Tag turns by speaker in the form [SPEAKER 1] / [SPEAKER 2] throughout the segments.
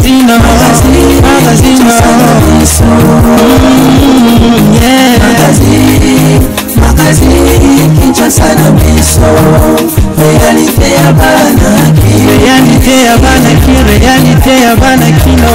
[SPEAKER 1] Magazine, magazine, yeah.
[SPEAKER 2] Magazine, magazine, Kinshasa na biso, réalité ya bana ki.
[SPEAKER 1] Réalité ya bana ki, réalité ya bana kino.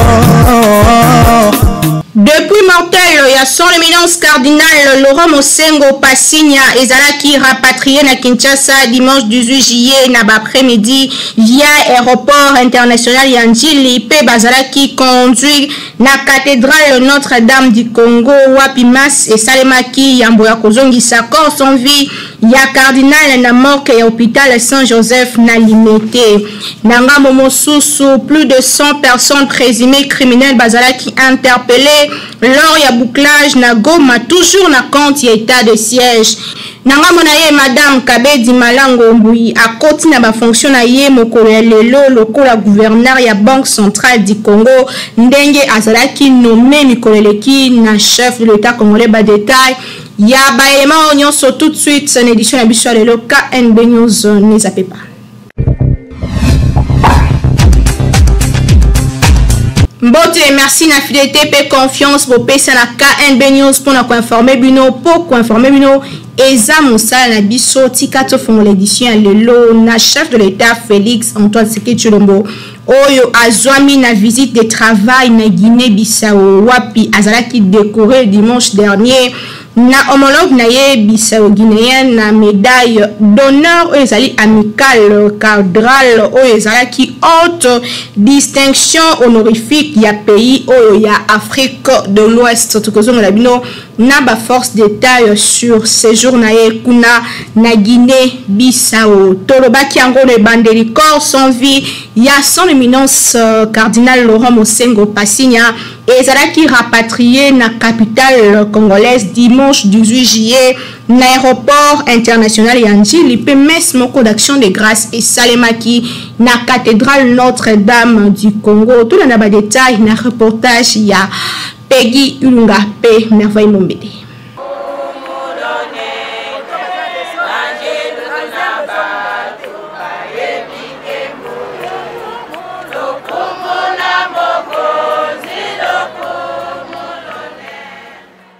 [SPEAKER 3] Depuis mortel ya son éminence cardinal Laurent Mosengo Pasinya ezalaki rapatrié na Kinshasa dimanche 18 juillet na ba-après-midi via aéroport international ya Ndjili pe bazalaki conduit na cathédrale Notre-Dame du Congo wapi masse esalemaki yambo ya kozongisa corps sans vie ya cardinal na morgue ya hôpital Saint-Joseph na Limete. Na ngambo mosusu, plus de 100 personnes présumées criminelles bazalaki interpellées lors ya bouclage na Goma, toujours na compte ya état de siège. Na ngambo na ye, Madame Kabedi Malango Mbui akoti na ba fonction na ye mokolo ya lelo lokola gouverneur ya Banque centrale du Congo, ndenge azalaki nommé mikolo eleki na chef de l'État congolais. Ba détail ya ba élément oyo nyonso tout de suite na édition na biso ya lelo KNB News, ne zappez pas. Mbote, merci na fidélité pe confiance bopesa na KNB News pona ko informer bino, po ko informer bino eza mosala na biso. Tika tofongola édition ya lelo na chef de l'État Félix Antoine Tshisekedi Tshilombo oyo azwami na visite de travail na Guinée-Bissau wapi azalaki décoré dimanche dernier na homologue na ye bissau-guinéen na médaille d'honneur oyo ezali amicale cadral oyo ezalaki haute distinction honorifique ya pays oyo ya Afrique de l'Ouest. Tokozongela bino na ba force détail sur séjour na ye kuna na Guinée-Bissau. Tolobaki yango na ebandeli, corps sans vie ya son éminence cardinal Laurent Mosengo Pasinya ezalaki rapatrié na capitale congolaise dimanche 18 juillet na aéroport international ya Ndjili pe messe moko d'action de grâce esalemaki na cathédrale Notre-Dame du Congo. Tolanda ba détail na reportage ya Peggy Ilunga pe Merveille Mombele.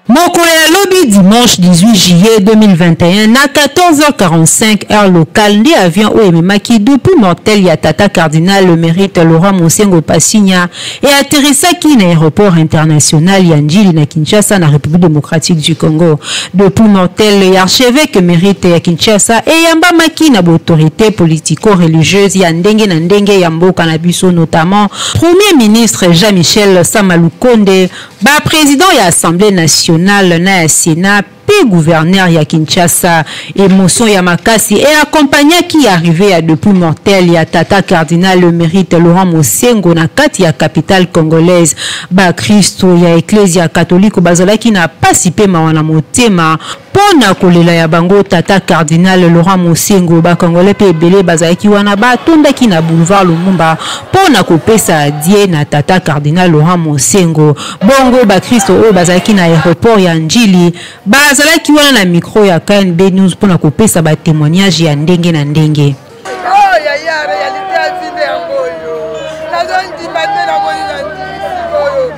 [SPEAKER 4] Mokolo ya lobi dimanche 18 juillet 2021 na 14h45 heure locale nde avion oyo ememaki dépouille mortelle ya tata cardinal émérite Laurent Mosengo Pasinya e atterrissaki na aéroport international ya Ndjili na Kinshasa na République démocratique du Congo. Dépouille mortelle ya archevêque émérite ya Kinshasa eyambamaki na autorité politico-religieuse ya ndenge na ndenge ya mboka na biso, notamment Premier ministre Jean-Michel Sama Lukonde, ba président ya Assemblée nationale na ya Sénat pe gouverneur ya Kinshasa. Émotion ya makasi e accompagnaki arrivée ya dépouille mortelle ya tata cardinal émérite Laurent Mosengo na kati ya capitale congolaise. Ba Kristo ya Ecclesia catholique bazalaki na pasi pe mawa na motema pona kolela ya bango tata cardinal Laurent Mosengo. Ba congolais pe ebele bazalaki wana batondaki na boulevard Lumumba pona kopesa adieu na tata cardinal Laurent Mosengo. Bongo ba Kristo oyo bazalaki na aéroport ya Ndjili bazalaki wana na micro ya KNB News pona kopesa ba témoignage ya ndenge na ndenge.
[SPEAKER 5] Oh, ya, ya, réalité ya vie nde yango oyo. Nazondima te namoni na ndimi sikoyo.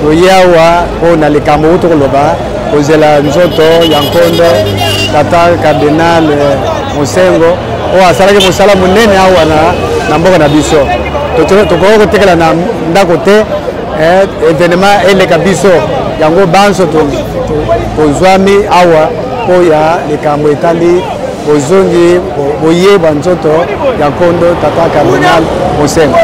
[SPEAKER 6] Toyawa mpo na likambo oyo tokoloba kozela nzoto ya nkondo tata cardinal Mosengo oyo asalaki mosala monene awa na mboka na biso. Tokoki kotekela na ndako te, événement eleka biso yango banso tozwami awa mpo ya likambo etali bozongi boyeba nzoto ya nkondo tata cardinal Mosengo.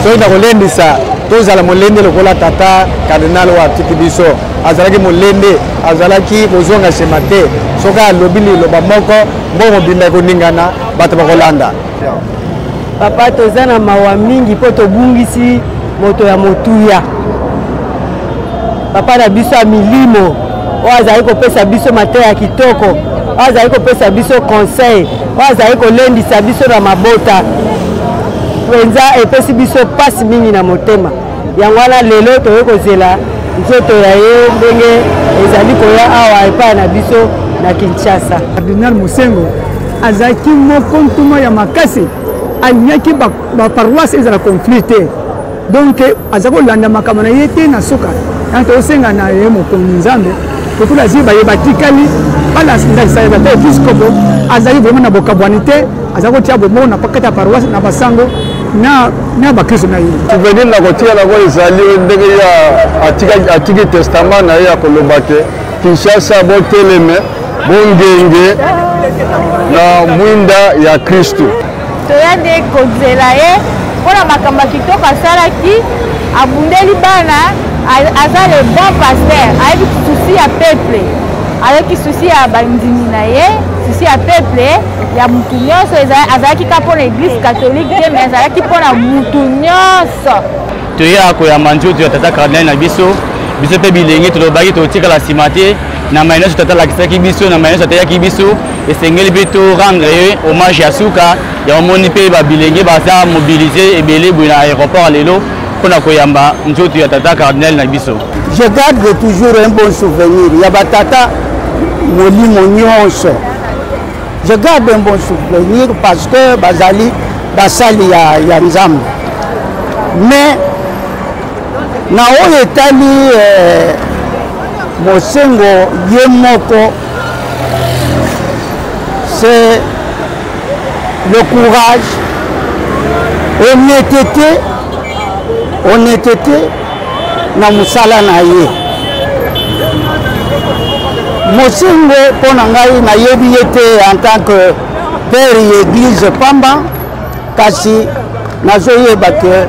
[SPEAKER 6] Soki nakolendisa tozala molende lokola tata cardinal oyo atiki biso, azalaki molende, azalaki kozonga nsima te. Soki alobi liloba moko, mbongo mobimba ekoningana, bato bakolanda.
[SPEAKER 7] Papa, toza na mawa mingi mpo tobungisi moto ya motuya. Papa na biso ya milimo oyo azali kopesa biso mateya ya kitoko, oyo azali kopesa biso conseil, oyo azali kolendisa biso na mabota, mpenza epesi biso mpasi mingi na motema. Yango wana lelo toyei kozela nzoto ya ye ndenge ezali koya awa epai na biso na Kinshasa.
[SPEAKER 8] Cardinal Mosengo azalaki moko ntoma ya makasi, alingaki baparoisse ezala conflit te, donc aza kolanda makambo na ye te na suka. Yango tosenga na ye mokonzi Nzambe lokola azwi baye batikali balandakisa ya tata episkopo, azali vraiment na bokabwani te, aza kotia bomoko na kati ya paroisse na basango na bakristo na ye.
[SPEAKER 6] Souvenir na kotika nango ezali ndenge ye atiki testament na ye ya koloba ke Kinshasa boteleme bongenge na mwinda ya Kristo.
[SPEAKER 9] Toya nde kozela ye mpo na makambo ya kitoko asalaki, abundeli bana, aza le bon pasteur, ayebi souci ya peuple, ayoki souci ya bandimi na ye, souci ya peuple ya mutu nyonso. Azalaki kaka mpo na église catholique te, mais azalaki mpo na mutu nyonso.
[SPEAKER 10] Toya koyamba nzoto ya tata cardinal na biso. Biso mpe bilenge tolobaki totikala nsima te na maye nyonso tata alakisaki biso, na maye nyonso ateyaki biso. Esengeli mpe to rendre ye hommage ya suka. Ya omoni mpe babilenge baza mobilise ebele boye na aéroport lelo mpona koyamba nzoto ya tata cardinal na biso.
[SPEAKER 11] Je garde toujours un bon souvenir ya batata molimo nyonso. Je garde un bon souvenir parce que bazali basali ya Nzambe. Mais na oyo etali Mosengo ye moko, c'est le courage, honnêteté, honnêteté na mosala na ye. Mosengo mpo na ngai nayebi ye te en tant que père ya église pamba, kasi nazoyeba ke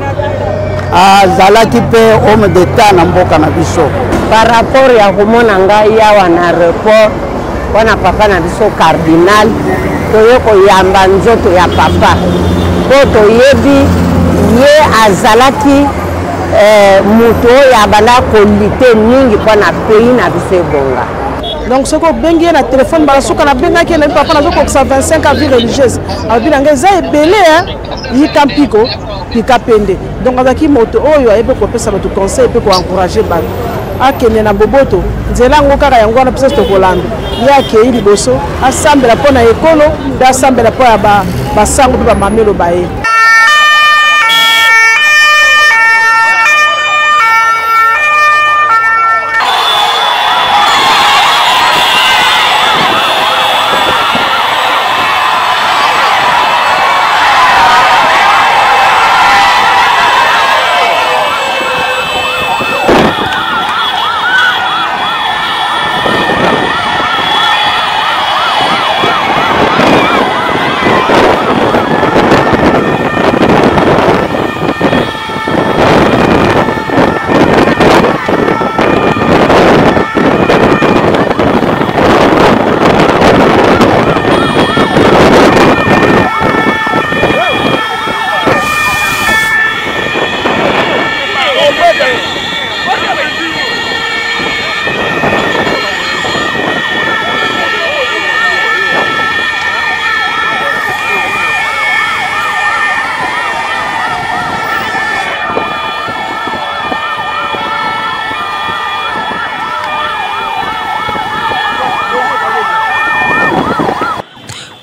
[SPEAKER 11] azalaki mpe homme d'état na mboka na biso.
[SPEAKER 7] Par rapport ya komona ngai awa na aéroport mpona papa na biso cardinal, toye koyamba nzoto ya papa mpo toyebi ye azalaki moto oyo abanda kolite mingi mpona pays na biso ebonga.
[SPEAKER 12] Donc soki obengi ye na telefone, mbala suka nabengaki ye na papa, nazokokisa 25 ans vie religieuse, alobi na ngai eza ebele, yika mpiko pika pende. Donc azalaki moto oyo ayebi kopesa bato conseil mpe koencourage bato akende na boboto nzela yango kaka yango wana biso tokolanda ye. Akei liboso, asambela mpo na ekolo mpe asambela mpo ya basango mpe bamamelo baye.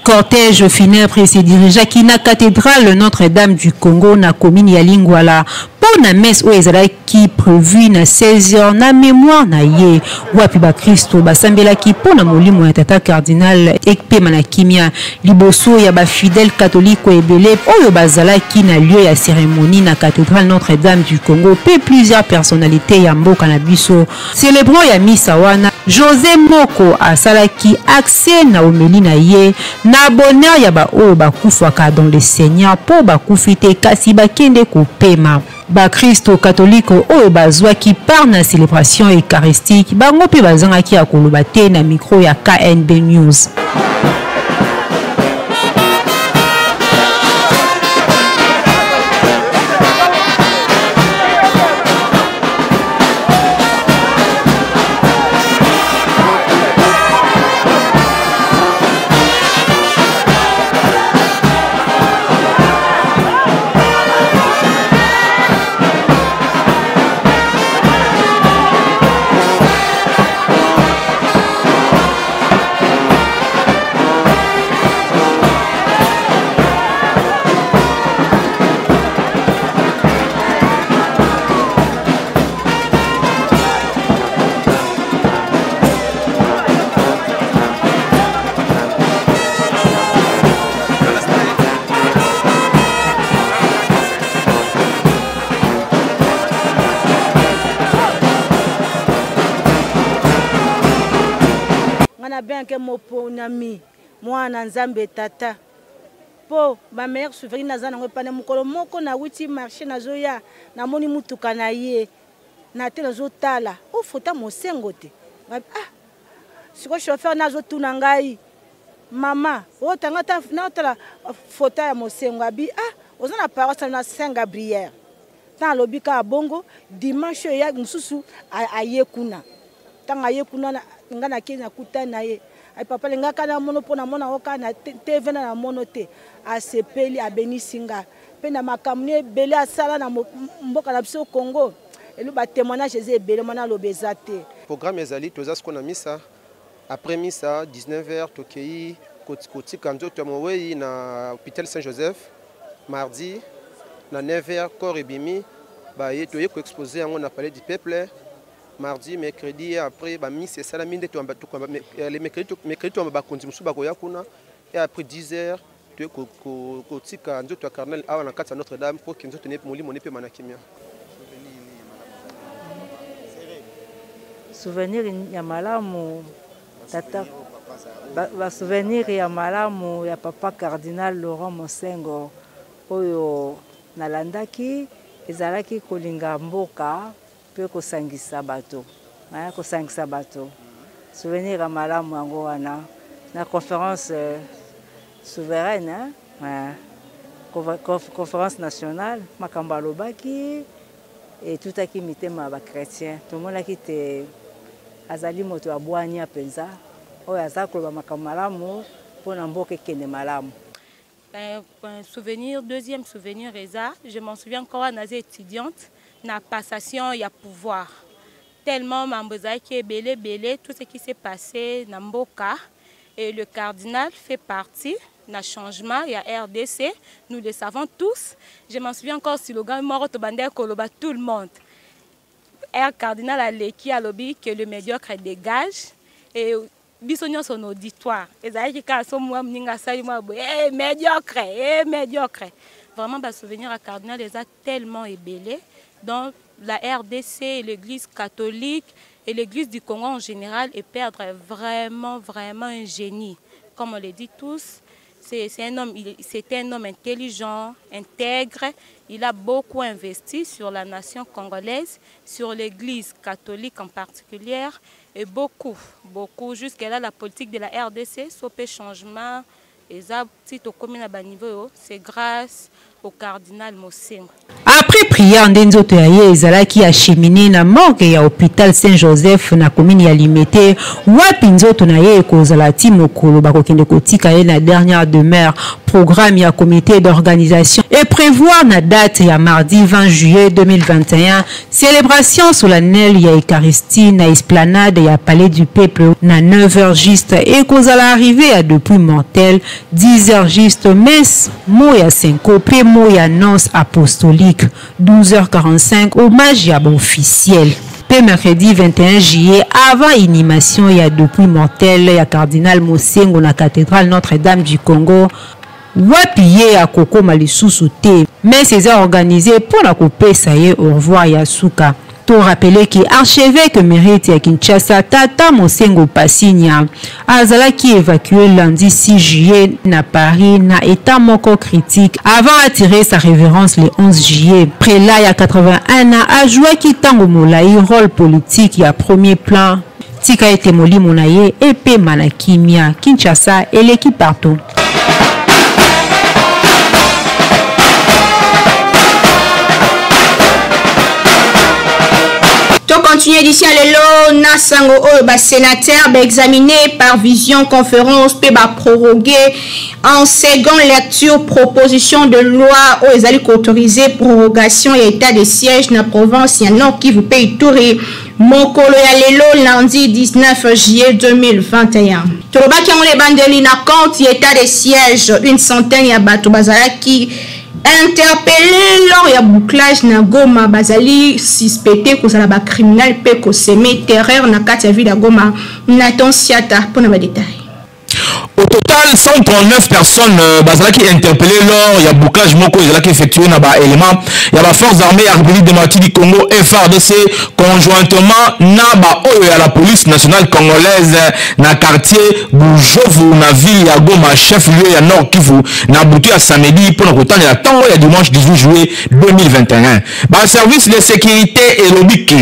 [SPEAKER 4] Cortège funèbre se dirigeaki na cathédrale Notre-Dame du Congo na commune ya Lingwala mpo na messe oyo ezalaki prévu na 16h na mémoire na ye, wapi bakristo basambelaki mpo na molimo ya tata cardinal ekpema na kimia. Liboso ya bafidèle catholique ebele oyo bazalaki na lieu ya cérémonie na cathédrale Notre-Dame du Congo mpe plusieurs personnalités ya mboka na biso, célébrant ya misa wana, José Moko asalaki accès na omeli na ye na bonheur ya baoyo bakufaka dans le Seigneur, mpo bakufi te kasi bakende kopema. Bakristo katoliko oyo bazwaki part na célébration eucharistique, bango mpe bazangaki ya koloba te na micro ya KNB News.
[SPEAKER 13] nabengaki moponami mwana Nzambe tata mpo ba meilleur souvenir naza nango epane. Mokolo moko nawuti marché, nazoya, namoni mutuka na ye na te, nazotala ofota Mosengo te. Ah, sikoyo chauffeur nazotuna ngai: "Mama, otanga naotala foto ya Mosengo." Abi: "Ah, oza na paroisse na Saint Gabriel." Ntango alobi kaka bongo, dimanche oyo eya mosusu, aye kuna. Ntango aye kuna, nga nakei, nakutani na ye. Ai: "Papa, lingaka namono mpo namona yango kaka na TV, na namono te." Asepeli, abenisi nga mpe na makambo ni ebele asala na mboka na biso Congo. Elo batémoignage eza ebele, mwana aloba eza te.
[SPEAKER 14] Programme ezali: toza sikoyo na misa. Après misa, 19 heures, tokei kotika nzoto ya mowei na hôpital Saint Joseph. Mardi na 9 heures, corps ebimi, baye toye koexpose yango na Palais du Peuple. Mardi, mercredi, après bamisi esalami nde le mercredi toyamba bakonzi mosusu bakoya kuna. Et après 10 heures, toye kotika nzoto ya cardinal awa na kati ya Notre Dame mpo ke nzoto molimo nepema na kimia.
[SPEAKER 15] Souvenir ya malamu tata, basouvenir ya malamu ya papa cardinal Laurent Mosengo oyo nalandaki ezalaki kolinga mboka mpe kosangisa bato, kosangisa bato. Souvenir ya malamu yango wana na conférence souveraine, conférence nationale. Makambo alobaki etutaki mitema ya bachrétien. Tomonaki te azali moto ya bwania mpenza, oyo aza koloba makambo malamu mpona mboka ekende malamu.
[SPEAKER 16] Un souvenir, deuxième souvenir eza, je m'en souviens encore, naza étudiante na passation ya pouvoir. Tellement mambo ezalaki ebele ebele, tout ce qui s'est passé na mboka, et le cardinal fait partie na changement ya RDC, nous le savons tous. Je m'en souviens encore, slogan moko tobandaki koloba, tout le monde air cardinal aleki, alobi que le médiocre dégage, et biso nyonso na auditoire ezalaki kaka so mwa moninga asali mwa boye: "Hey, médiocre, hey, médiocre." Vraiment, basouvenir ya cardinal eza tellement ebele. Donc la RDC, l'Église catholique et l'Église du Congo en général et perdre vraiment, vraiment un génie, comme on le dit tous. C'est un homme, c'était un homme intelligent, intègre. Il a beaucoup investi sur la nation congolaise, sur l'Église catholique en particulier, et beaucoup, beaucoup. Jusqu'à là, la politique de la RDC, sauf changement, eza ti tokomi na baniveau oyo, c'est grâce au cardinal Mosengo.
[SPEAKER 4] Après prière nde nzoto ya ye ezalaki acheminé na morgue ya hôpital Saint Joseph na commune ya Limete, wapi nzoto na ye ekozala ti mokolo bakokende kotika ye na dernière demeure. Programme ya comité d'organisation et prévoir na date ya mardi 20 juillet 2021, célébration solennelle ya eucharistie na esplanade ya Palais du Peuple na 9h juste. Ekozala arrivé ya dépouille mortelle 10h juste, messe, mot ya cinco mpe mot ya nonce apostolique. 12h45, hommage ya baofficiel. Mpe mercredi 21 juillet, avant inhumation ya dépouille mortelle ya cardinal Mosengo na cathédrale Notre-Dame du Congo, wapi ye akokóma lisusu te, messe eza organisé mpona kopesa ye au revoir ya suka. Torappeler ke archevêque émérite ya Kinshasa, tata Mosengo Pasinya, azalaki évacué lundi 6 juillet na Paris na état moko critique avant atirer sa révérence le 11 juillet. Prélat ya 81 ans ajouaki ntango molai rôle politique ya premier plan. Tika ete molimo na ye epema na kimia. Kinshasa eleki partout.
[SPEAKER 3] Tocontinue édition lelo na sango oyo: basénateur baexamine par vision conférence mpe baprorogue en seconde lecture proposition de loi oyo ezali koautoriser prorogation ya état de siège na province ya Nord Kivu mpe Ituri, mokolo ya lelo lundi 19 juillet 2021. Tolobaki yango na ebandeli, na compte ya état de siège, une centaine ya bato bazalaki interpellé lors ya bouclage na Goma, bazali suspecté kozala bacriminel mpe kosemer terreur na kati ya ville ya Goma. Nathan Siata mpona badetail.
[SPEAKER 17] Au total, 139 personnes euh, bazalaki interpellées lors ya bouclage moko ezalaki effectué na ba éléments ya ba forces armées ya République démocratique du Congo FARDC conjointement na ba oyo ya la police nationale congolaise na quartier Bujovu na ville ya Goma chef-lieu ya Nord Kivu na butu ya samedi mpo na kotalela ntongo ya dimanche 18 juillet 2021. Ba services de sécurité elobi ke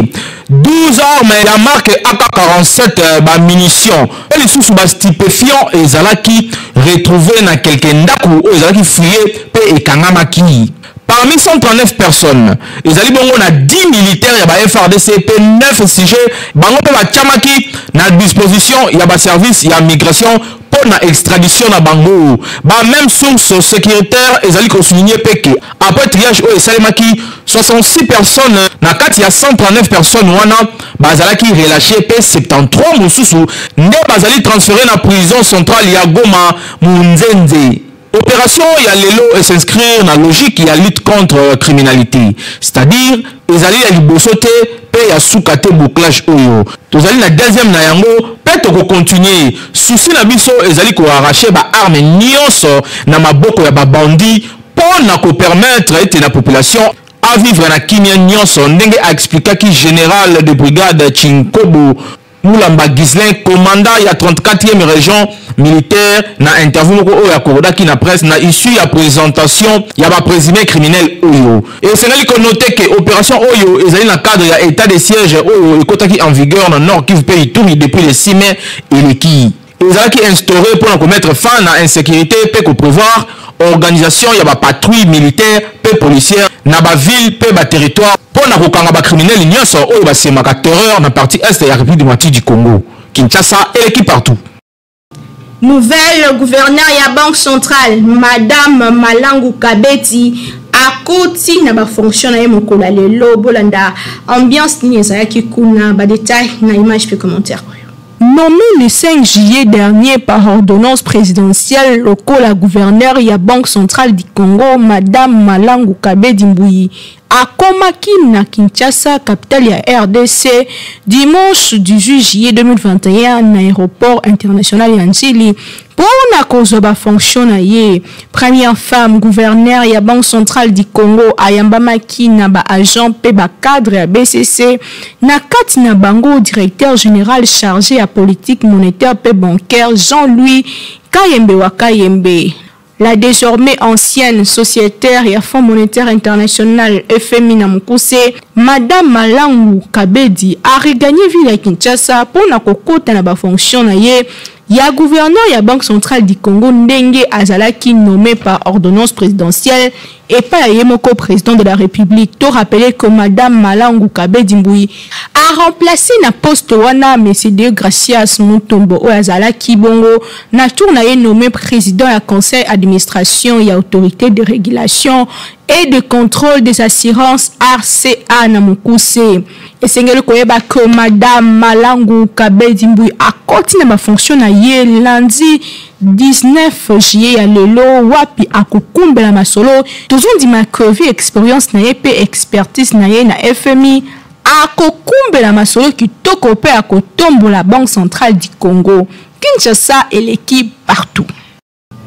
[SPEAKER 17] 12 armes ya marque AK-47, ba munitions mpe lisusu ba stupéfiants ezalaki retrouver na quelques ndaku oyo ezalaki fouiller mpe ekangamaki. Parmi 139 personnes, ezali bongo na 10 militaires ya ba FARDC mpe 9 sujets, bango mpe batiamaki na disposition ya ba services ya migration mpo na extradition na bango. Ba memes sources securitaires ezali ko souligner mpe que après triage oyo esalemaki, 66 personnes na kati ya 139 personnes wana bazalaki relaches mpe 73 mosusu nde bazali transferes na prison centrale ya Goma Munzenze. Operation ya lelo e s'inscrire na logique ya lutte contre criminalite, c'est-à-dire ezali ya liboso te mpe ya suka te bouclage oyo. Tozali na deuxième na yango mpe toko continuer. Souci na biso ezali ko arracher ba armes nionso na maboko ya ba bandits mpo na ko permettre ete na population a vivre na kimia nionso, ndenge a explikaki general de brigade Tshinkobo Mulamba Ghislain, commandant ya 34e region militaire na interview moko oyo akorodaki na presse na issue ya presentation ya ba presumes criminels oyo. Esengeli ko noter que operation oyo ezali na cadre ya etat de siège oyo ekotaki en vigueur na Nord-Kivu mpe Ituri depuis le 6 mai eleki. Ezalaki instaure mpo na ko mettre fin na insecurite mpe ko prevoir organisation ya ba patrouilles militaires mpe policières na ba villes mpe ba territoires mpo na kokanga ba criminels nionso oyo basemaka terreur na partie Est ya Republique democratique du Congo. Kinshasa eleki partout.
[SPEAKER 3] Nouvelle gouverneur ya Banque centrale, Madame Malangu Kabeti, akoti na ba fonction na ye mokolo ya lelo. Bolanda ambiance nini ezalaki kuna, ba details na image pe commentaire oyo. Nommé le 5 juillet dernier par ordonnance présidentielle lokola gouverneur ya Banque centrale du Congo, Madame Malangu Kabedi Mbuyi akomaki na Kinshasa, capitale ya RDC, dimanche 18 juillet 2021 na aéroport international ya Ndjili mpo na kozwa ba fonction na ye. Première femme gouverneur ya Banque centrale du Congo ayambamaki na ba agents mpe ba cadres ya BCC, na kati na bango directeur general chargé ya politique monétaire mpe bancaire Jean-Louis Kayembe wa Kayembe. La désormais ancienne sociétaire ya Fonds monétaire international FMI na mokuse, Madame Malangu Kabedi a regagné ville ya Kinshasa mpo na kokota na ba fonctions na ye ya gouverneur ya Banque centrale du Congo ndenge azalaki nommé par ordonnance présidentielle epai ya ye moko président de la République. To rappeler que Madame Malangu Kabedi Mbuyi a remplacé na poste wana Monsieur Deogracias Mutombo oyo azalaki bongo na tour na ye nommé président ya conseil administration ya autorité de régulation et de contrôle des assurances RCA na mokuse. Esengeli koyeba que Madame Malangu Kabedi Mbuyi akoti na ba fonction na ye lundi 19 juillet ya lelo wapi akokumbela masolo. Tozondima que vu experience na ye pe expertise na ye na FMI akokumbela masolo kitoko pe akotombola Banque centrale du Congo. Kinshasa eleki partout.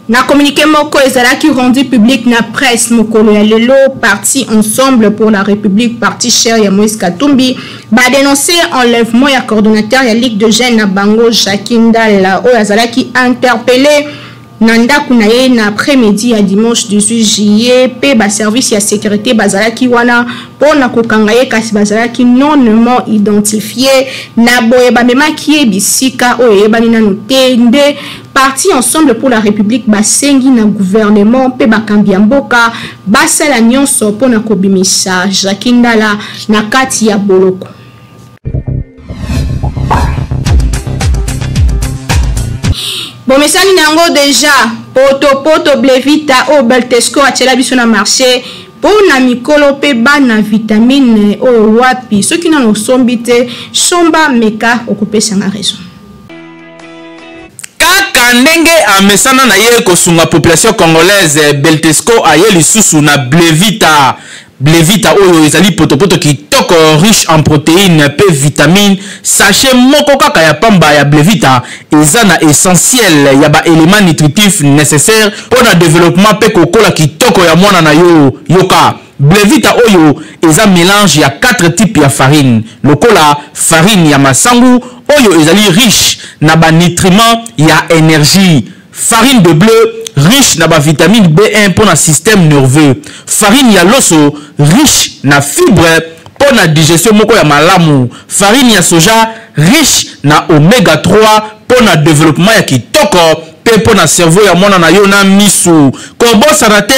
[SPEAKER 3] Na communiqué moko ezalaki rendu public na presse mokolo ya lelo, parti Ensemble pour la République, parti cher ya Moïse Katumbi, ba dénoncer enlèvement ya coordonnateur ya Ligue de jeunes na bango Jacques Ndala oyo azalaki interpellé na ndako na ye na après-midi ya dimanche 18 juillet mpe ba service ya sécurité bazalaki wana mpo na kokanga ye, kasi bazalaki nonnement identifié. Na boye bamemaki ye bisika oyo eyebani nanu te. Nde Parti Ensemble pour la République basengi na gouvernement mpe bakambi ya mboka basala nyonso mpo na kobimisa Jacky Ndala na kati ya boloko. Bomesani na yango deja potopoto Blevita oyo Beltesco atiela biso na marché mpo na mikolo mpe bana, vitamine oyo wapi soki nano osombi te, somba, meka, okopesa nga raison.
[SPEAKER 17] Kaka ndenge amesana na ye kosunga population congolaise, Beltesco aye lisusu na Blevita. Blevita oyo ezali potopoto kitoko riche en proteines pe vitamines, sachet moko kaka ya pamba ya Blevita eza na essentiel ya ba elements nutritifs necessaires pona developpement pe kokola kitoko ya mwana na yo. Yoka, Blevita oyo eza melange ya 4 types ya farine lokola farine ya masangu oyo ezali riche na ba nutriments ya energie, Farine de ble riche na ba vitamines B1 mpo na système nerveux. Farine ya loso riche na fibre mpo na digestion moko ya malamu. Farine ya soja riche na omega 3 mpo na developpement ya kitoko mpe mpo na cerveau ya mwana na yo na misu. Kobosana te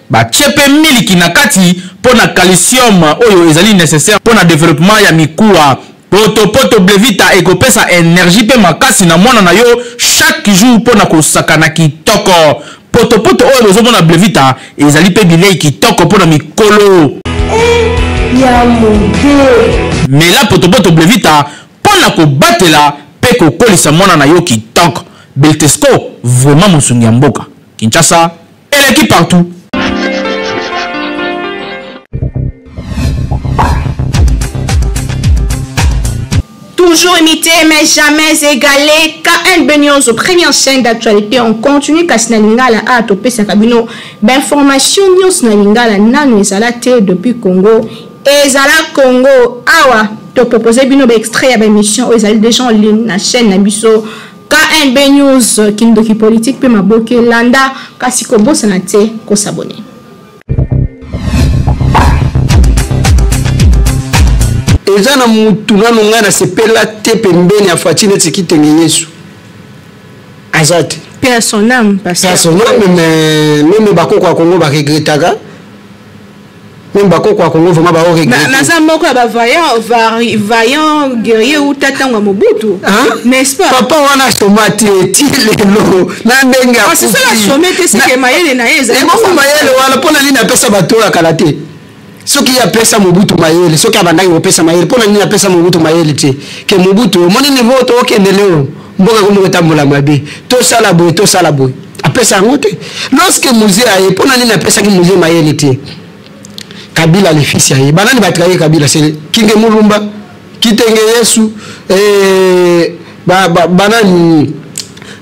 [SPEAKER 17] batie mpe miliki na kati mpo na calcium oyo ezali necessaire mpo na developpement ya mikuwa. Poto poto Blevita ekopesa energie pe makasi na mwana na yo chaque jour pona kosakana kitoko. Poto poto oyo bozomona Blevita ezali pe bilei kitoko pona mikolo.
[SPEAKER 18] Eh, ya mode.
[SPEAKER 17] Mela poto poto Blevita pona kobatela pe kokolisa mwana na yo kitoko. Beltesco vraiment mosungi ya mboka. Kinshasa eleki partout.
[SPEAKER 3] Toujours imité mais jamais égalé. KNB News, première chaîne d'actualité en continu. Kasi na lingala a topesaka bino ba information news na lingala nanu ezala te depuis Congo. Ezala Congo awa to proposer bino ba extrait ya ba émission oyo ezali déjà en ligne na chaîne na biso KNB News kindoki politique pe maboke landa kasi kobosana te ko s'abonner.
[SPEAKER 19] Eza na mutu nanu ngai nasepela te pembeni ya Fatshi neti Kitenge Yesu aza te.
[SPEAKER 3] Paix à son âme, pasteur.
[SPEAKER 19] Paix à son âme, mais meme bakoko ya Congo ba regrettaka. Meme bakoko ya Congo vraiment ba regretter.
[SPEAKER 3] Naza moko ya ba vaillant, vaillant guerrier ou tata ngwa Mobutu.
[SPEAKER 19] Hein?
[SPEAKER 3] N'est-ce pas?
[SPEAKER 19] Papa wana soma te ti lelo na ndenge
[SPEAKER 3] akufi. Kasi soki asome te c'est que mayele na ye ezali.
[SPEAKER 19] Ebongo mayele wana pona nini apesa bato oyo ya kala te? Soki ye apesa Mobutu mayele, soki abandaki kopesa mayele, pona nini apesa Mobutu mayele te? Ke Mobutu, omoni niveau tokende leo, mboka ekomi kotambola mabe. Tosala boye, tosala boye. Apesa yango te. Lorsque Mzee aye, pona nini apesaki Mzee mayele te? Kabila le fils aye. Banani ba trahir Kabila? C'est Kinge Mulumba, Kitenge Yesu, eh, ba, ba, banani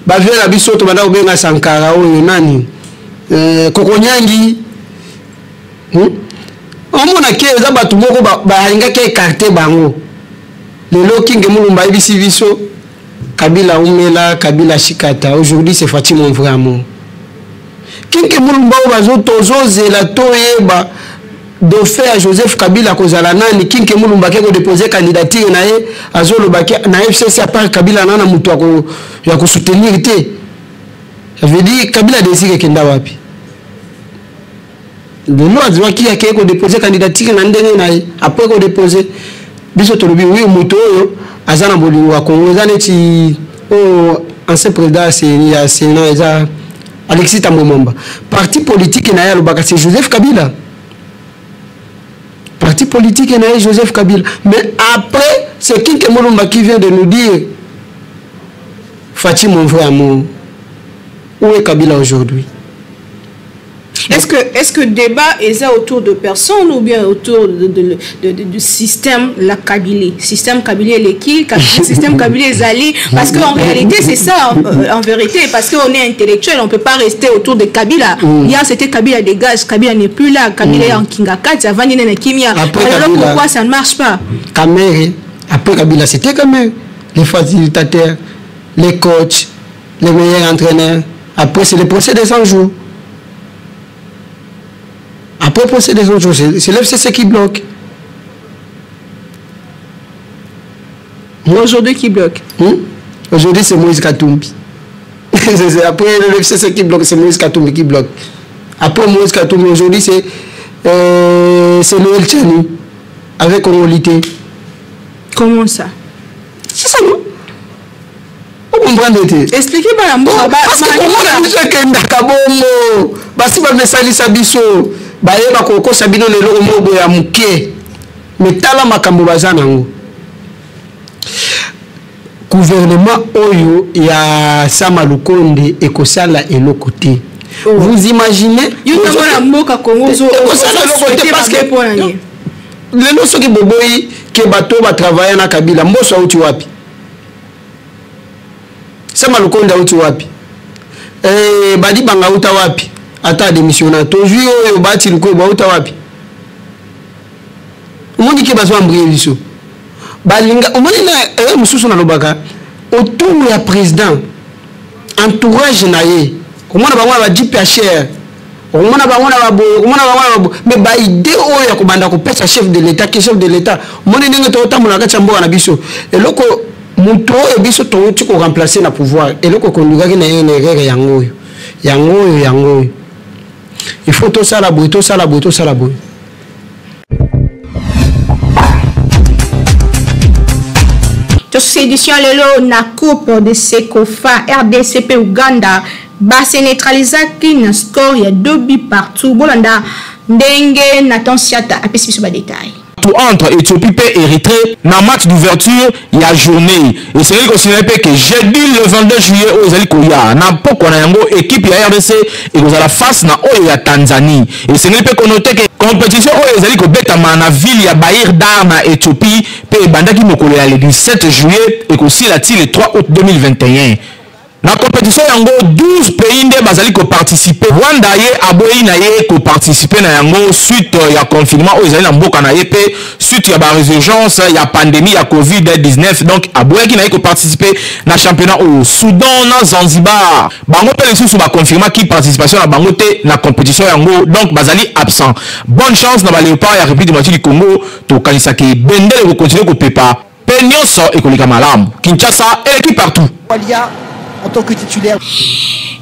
[SPEAKER 19] ba vieux na biso tobanda kobenga Sankara oyo nani? Eh, Kokonyangi. Omona ke eza bato moko balingaki ekarte bango. Lelo Kinge Mulumba ayebisi biso Kabila umela, Kabila shikata. Aujourd'hui c'est Fatshi mon vrai amour. Kinge Mulumba oyo bazo tozozela toyeba dauphin ya Joseph Kabila kozala nani. Kinge Mulumba ake kodeposer candidature na ye, azoloba ke na FCC à part Kabila na na moto ya kosoutenir te. Ça veut dire Kabila désire ekenda wapi? Lelo azwaki akei kodepose candidature na ndenge na ye, après kodepose biso tolobi oui, moto oyo aza na bolingo ya Congo eza neti oyo ancien président ya Sénat eza Alexis Thambwe Mwamba. Parti politique na ye alobaka c'est Joseph Kabila. Parti politique na ye Joseph Kabila. Mais après c'est Kinke Mulumba qui vient de nous dire Fatshi mon vrai amour. Où est Kabila aujourd'hui?
[SPEAKER 3] Est-ce que débat est autour de personnes ou bien autour du système la Kabylie? Système Kabylie est qui? Système Kabylie est allé? Parce qu'en réalité, c'est ça, en vérité, parce qu'on est intellectuel, on ne peut pas rester autour de Kabila. Hier, c'était Kabila dégage, Kabila n'est plus là, Kabila est en Kingakati, avant il est en Kimia.
[SPEAKER 19] Après
[SPEAKER 3] Alors
[SPEAKER 19] Kabila,
[SPEAKER 3] pourquoi ça ne marche pas?
[SPEAKER 19] Kamerhe, après Kabila, c'était Kamerhe. Les facilitateurs, les coachs, les meilleurs entraîneurs. Après, c'est le procès des 100 jours. Après procès des 100 jours, c'est l'F C C qui bloque.
[SPEAKER 3] Aujourd'hui, qui bloque?
[SPEAKER 19] Aujourd'hui, c'est Moïse Katumbi. Après le FCC qui bloque, c'est Moïse Katumbi qui bloque. Après Moïse Katumbi, aujourd'hui, c'est Noël Tshiani avec Congolité.
[SPEAKER 3] Comment ça?
[SPEAKER 19] C'est ça, non? Vous comprenez?
[SPEAKER 3] Expliquez pas la mort.
[SPEAKER 19] Oh, parce que comment la musique est ndakabongo? Basi ba mesalisa biso. Bayeba kokosa bino lelo mobo ya muke. Mais tala makambo baza nango. Gouvernement oyo ya Sama Lukonde ekosala eloko te. Vous imaginez?
[SPEAKER 3] Yo na mboka Congo
[SPEAKER 19] ekosala eloko te parce que lelo soki boboyi ke bato batravaille na Kabila, Mboso auti wapi? Sama Lukonde auti wapi? Eh, Badibanga auta wapi? Ata adémissionna, tozwi oyo bati lukoyo bauta wapi? Omoni ke bazo embrouiller biso, balinga omoni na eh, mosusu nalobaka autour ya président, entourage na ye, komona bango na bajeep ya cher, okomona bango na baboye, okomona bango na baboye, mais baidée oyo ya kobanda kopesa chef de l'état, ke chef de l'état, omoni ndenge tokotambola na kati ya mboka na biso, eloko moto oyo biso touti koremplace na pouvoir, eloko ekondukaki na ye na erreur, yango oyo, yango oyo, yango oyo, il faut tosala boye, tosala boye, tosala boye.
[SPEAKER 3] Tosusa édition lelo na Coupe de CECAFA. RDC mpe Uganda base neutralisaki na score ya 2 buts partout. Bolanda ndenge Nathan Siata apesi biso badétail.
[SPEAKER 17] Entre Éthiopie mpe Érythrée na match d'ouverture ya journée. Esengeli kosignaler mpe ke jeudi le 22 juillet oyo ezali koya na pokwa na yango, équipe ya RDC ekozala face na oyo ya Tanzanie. Esengeli mpe konoter ke compétition oyo ezali kobetama na ville ya Bahir Dar na Éthiopie mpe ebandaki mokolo ya le 17 juillet, ekosila ti le 3 août 2021. Na compétition yango, 12 pays nde bazali koparticiper. Rwanda ye aboyi na ye koparticiper na yango suite ya confinement oyo ezali na mboka na ye mpe suite ya barésurgence ya pandémie ya COVID-19, donc aboyaki na ye koparticiper na championnat oyo. Soudan na Zanzibar, bango mpe lisusu baconfirmaki participation na bango te na compétition yango, donc bazali absent. Bonne chance na baléopard ya République démocratique du Congo. Tokanisaki bendele ekocontinuer kopepa mpe nyonso ekoleka malamu. Kinshasa eleki partout.
[SPEAKER 20] En tant que titulaire.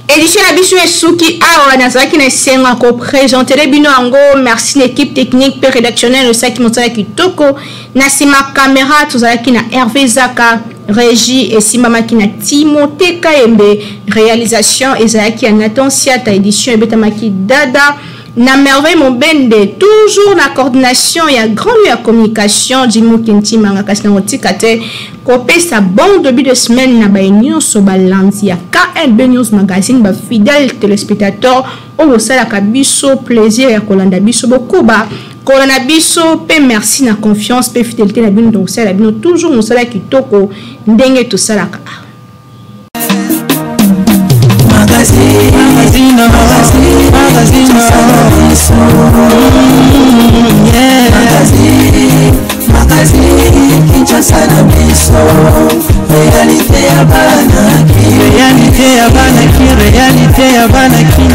[SPEAKER 3] Édition na biso esuki awa. Nazalaki na esengo ya koprésenter bino yango. Merci na équipe technique mpe rédactionnel osalaki mosala kitoko. Na nsima caméra tozalaki na Hervé Zaka, régie esimbamaki na Timote Kayembe, réalisation ezalaki ya Nathan Siata, édition ebetamaki dada na Merveille Mobende, toujours na coordination ya grand ya communication Jimo Kintimanga. Kasi na kotika te kopesa bon début de semaine na baye nyonso balandi ya KNB News Magazine, bafidèle téléspectateur oyo bosalaka biso plaisir ya kolanda biso, bokoba kolanda biso mpe merci na confiance mpe fidélité na bino. Donc kosala bino toujours mosala kitoko ndenge tosalaka.
[SPEAKER 2] Magazine, magazine, magazine, magazine, magazine, Kinshasa na biso, réalité ya bana.
[SPEAKER 1] Réalité ya bana Kin, réalité ya bana Kin.